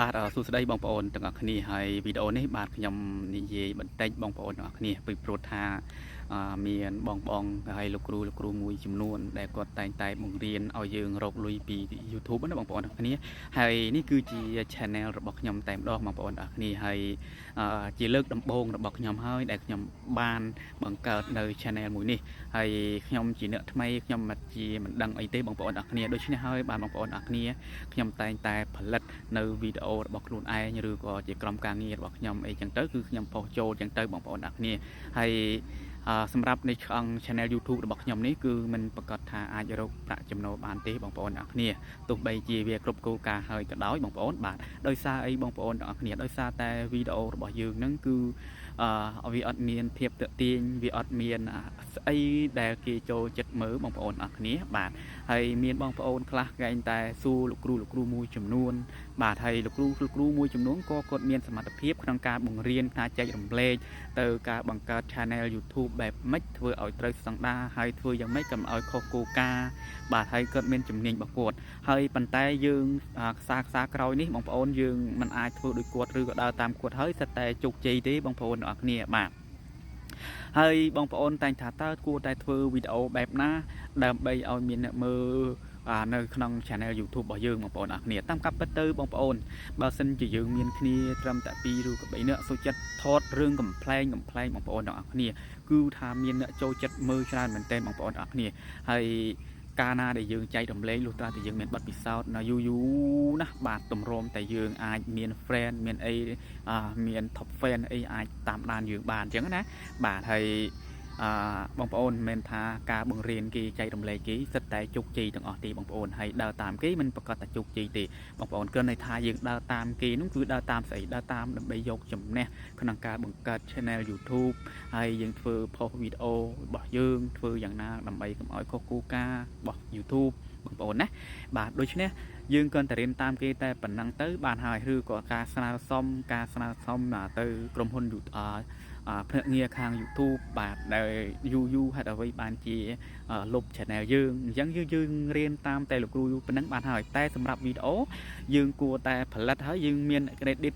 បាទសួស្តីបងប្អូនទាំងអស់គ្នាហើយវីដេអូនេះបាទខ្ញុំនិយាយបន្តិចបងប្អូនទាំងអស់គ្នាពីព្រោះថាមានបងបងហើយលោកគ្រូលោកគ្រូមួយចំនួនដែលគាត់តែងតែបង្រៀនឲ្យយើងរកលុយពី YouTube ណាបងប្អូនទាំងអស់គ្នាហើយនេះគឺជា channel របស់ខ្ញុំតែម្ដងបងប្អូនទាំងអស់គ្នាហើយជាលើកដំបូងរបស់ខ្ញុំហើយដែលខ្ញុំបានបង្កើតនៅ channel មួយនេះហើយខ្ញុំជាអ្នកថ្មីខ្ញុំមិនជាមិនដឹងអីទេបងប្អូនទាំងអស់គ្នាដូច្នេះហើយបាទបងប្អូនទាំងអស់គ្នាខ្ញុំតែងតែផលិត នៅវីដេអូរបស់ខ្លួនឯងឬក៏ជាក្រុមការងាររបស់ខ្ញុំអីចឹងទៅគឺខ្ញុំផុសចូលចឹងទៅបងប្អូនអ្នកគ្នាហើយសម្រាប់ในឆ្អឹង channel YouTube របស់ខ្ញុំនេះគឺមិនប្រកាសថាអាចរកប្រាក់ចំណូលបានទេបងប្អូនអ្នកគ្នាទោះបីជាវាគ្រប់គោលការណ៍ហើយក៏ដោយបងប្អូនបាទដោយសារអីបងប្អូនទាំងអស់គ្នាដោយសារតែវីដេអូរបស់យើងហ្នឹងគឺវាអត់មានភាពទាក់ទាញវាអត់មានស្អីដែលគេចូលចិត្តមើលបងប្អូនអរគ្នាបាទហើយមានបងប្អូនខ្លះកែងតែសួរលោកគ្រូលោកគ្រូមួយចំនួន បាទហើយលោកគ្រូលោកគ្រូមួយចំនួនក៏គាត់មានសមត្ថភាពក្នុងការបង្រៀនការចែករំលែកទៅការបង្កើត Channel YouTube បែបម៉េចធ្វើឲ្យត្រូវស្តង់ដារហើយធ្វើយ៉ាងម៉េចកុំឲ្យខុសគោលការណ៍បាទហើយគាត់មានជំនាញរបស់គាត់ហើយប៉ុន្តែយើងខ្សាខ្សាក្រោយនេះបងប្អូនយើងមិនអាចធ្វើដូចគាត់ឬក៏ដើរតាមគាត់ហើយសិតតែជោគជ័យទេបងប្អូនទាំងអស់គ្នាបាទហើយបងប្អូនតែងថាតើគួរតែធ្វើវីដេអូបែបណាដើម្បីឲ្យមានអ្នកមើលនៅក្នុង channel YouTube របស់យើងបងប្អូនអរគ្នាតាមកាប់ពិតទៅបងប្អូនបើសិនជាយើងមានគ្នាត្រឹមតែ2ឬក៏3នាក់សុខចិត្តថតរឿងកំប្លែងកំប្លែងបងប្អូនទាំងអស់គ្នាគឺថាមានអ្នកចូលចិត្តមើលច្រើនមែនទែនបងប្អូនទាំងអស់គ្នាហើយកាលណាដែលយើងចែករំលែកលុះត្រាតែយើងមានបទពិសោធន៍ណាយូរយូរណាបាទតម្រុំតែយើងអាចមាន friend មានអីមាន top fan អីអាចតាមដានយើងបានអញ្ចឹងណាបាទហើយអឺបងប្អូនមិនមែនថាការបង្រៀនគេចែករំលែកគេសិតតែជោគជ័យទាំងអស់ទេបងប្អូនហើយដើរតាមគេមិនប្រកាសតែជោគជ័យទេបងប្អូនគ្រាន់តែថាយើងដើរតាមគេនោះគឺដើរតាមស្អីដើរតាមដើម្បីយកចំណេះក្នុងការបង្កើត channel YouTube ហើយយើងធ្វើផុសវីដេអូរបស់យើងធ្វើយ៉ាងណាដើម្បីកុំឲ្យខុសគោលការណ៍របស់ YouTube បងប្អូនណាបាទដូច្នេះយើងគ្រាន់តែរៀនតាមគេតែប៉ុណ្ណឹងទៅបានហើយឬក៏ការស្នើសុំការស្នើសុំទៅក្រុមហ៊ុន YouTube ភ្នាក់ងារខាង YouTube បាទដែលយូរយូរហេតុអ្វីបានជាលុប channel យើងអញ្ចឹងយើងយើងរៀនតាមតែលោកគ្រូប៉ុណ្ណឹងបានហើយតែសម្រាប់វីដេអូយើងគួរតែផលិតហើយយើងមាន credit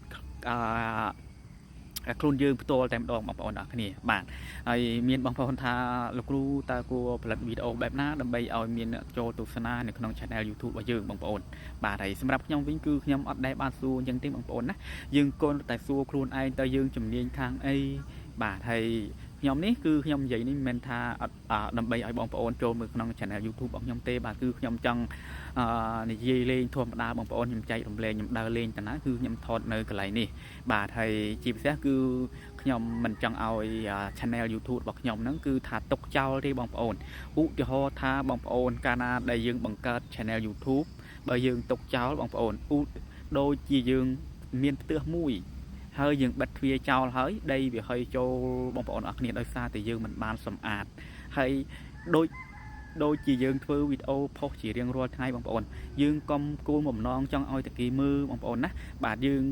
ខ្លួនយើងផ្ទាល់តែម្ដងបងប្អូនអរគ្នាបាទហើយមានបងប្អូនថាលោកគ្រូតើគួរផលិតវីដេអូបែបណាដើម្បីឲ្យមានអ្នកចូលទស្សនានៅក្នុង Channel YouTube របស់យើងបងប្អូនបាទហើយសម្រាប់ខ្ញុំវិញគឺខ្ញុំអត់ដែលបានសួរអញ្ចឹងទេបងប្អូនណាយើងគន់តែសួរខ្លួនឯងតើយើងជំនាញខាងអីបាទហើយខ្ញុំនេះគឺខ្ញុំនិយាយនេះមិនមែនថាអត់ដើម្បីឲ្យបងប្អូនចូលមើលក្នុង Channel YouTube របស់ខ្ញុំទេបាទគឺខ្ញុំចង់និយាយលេងធម្មតាបងប្អូនខ្ញុំចែករំលែកខ្ញុំដើរលេងតាណាគឺខ្ញុំថតនៅកន្លែងនេះបាទហើយជាពិសេសគឺខ្ញុំមិនចង់ឲ្យ Channel YouTube របស់ខ្ញុំហ្នឹងគឺថាទុកចោលទេបងប្អូនឧទាហរណ៍ថាបងប្អូនកាលណាដែលយើងបង្កើត Channel YouTube បើយើងទុកចោលបងប្អូនឧដូចជាយើងមានផ្ទះមួយហើយយើងបិទទ្វារចោលហើយដីវាហុយចូលបងប្អូនអរគ្នាដោយសារតែយើងមិនបានសម្អាតហើយដូចដូចជាយើងធ្វើវីដេអូផុសជារៀងរាល់ថ្ងៃបងប្អូនយើងកុំគោលបំណងចង់ឲ្យតែគេមើលបងប្អូនណាបាទយើង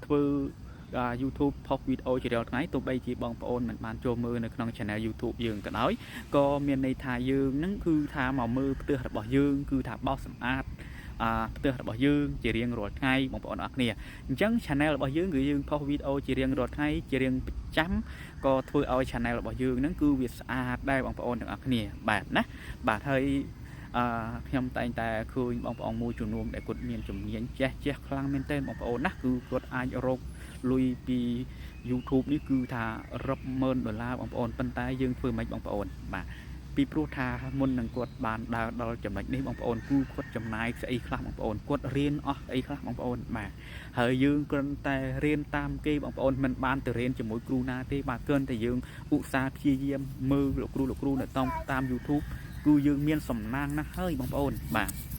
ធ្វើ YouTube ផុសវីដេអូជារាល់ថ្ងៃទោះបីជាបងប្អូនមិនបានចូលមើលនៅក្នុង Channel YouTube យើងក៏ដោយក៏មានន័យថាយើងនឹងគឺថាមកមើលផ្ទះរបស់យើងគឺថាបោសសម្អាតអាផ្ទះរបស់យើងជារៀងរាល់ថ្ងៃបងប្អូនអរគ្នាអញ្ចឹង channel របស់យើងគឺយើងផុសវីដេអូជារៀងរាល់ថ្ងៃជារៀងប្រចាំក៏ធ្វើឲ្យ channel របស់យើងហ្នឹងគឺវាស្អាតដែរបងប្អូនទាំងអស់គ្នាបាទណាបាទហើយអឺខ្ញុំតែងតែឃើញបងប្អូនមួយចំនួនដែលគាត់មានជំនាញចេះចេះខ្លាំងមែនទែនបងប្អូនណាគឺគាត់អាចរកលុយពី YouTube នេះគឺថារាប់ម៉ឺនដុល្លារបងប្អូនប៉ុន្តែយើងធ្វើមិនបងប្អូនបាទពីព្រោះថាមុននឹងគាត់បានដើរដល់ចំណុចនេះបងប្អូនគឺគាត់ចំណាយស្អីខ្លះបងប្អូនគាត់រៀនអស់ស្អីខ្លះបងប្អូនបាទហើយយើងគ្រាន់តែរៀនតាមគេបងប្អូនមិនបានទៅរៀនជាមួយគ្រូណាទេបាទគ្រាន់តែយើងឧស្សាហ៍ព្យាយាមមើលលោកគ្រូលោកគ្រូនៅតាម YouTube គឺយើងមានសំណាងណាស់ហើយបងប្អូនបាទ។